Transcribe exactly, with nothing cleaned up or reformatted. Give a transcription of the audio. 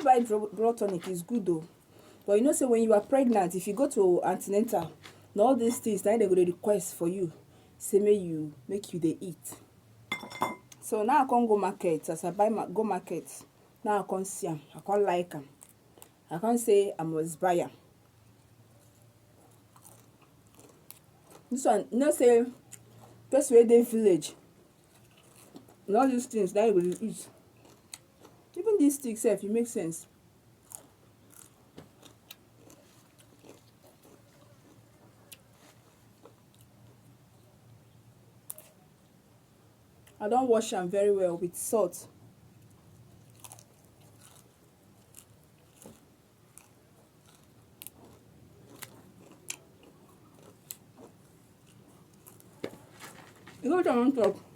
Buy draw, draw tonic is good though. But you know say when you are pregnant, if you go to antenatal, na all these things na dem go dey request for you. Say make you make you dey eat. So now I come go market. As I buy ma go market, now I come see am. I come like am. I come say I must buy am. This one, you know say person wey dey village, na all these things na you go dey eat. Even this stick sef, e make sense. I don wash am very well with salt. You know what I want to talk?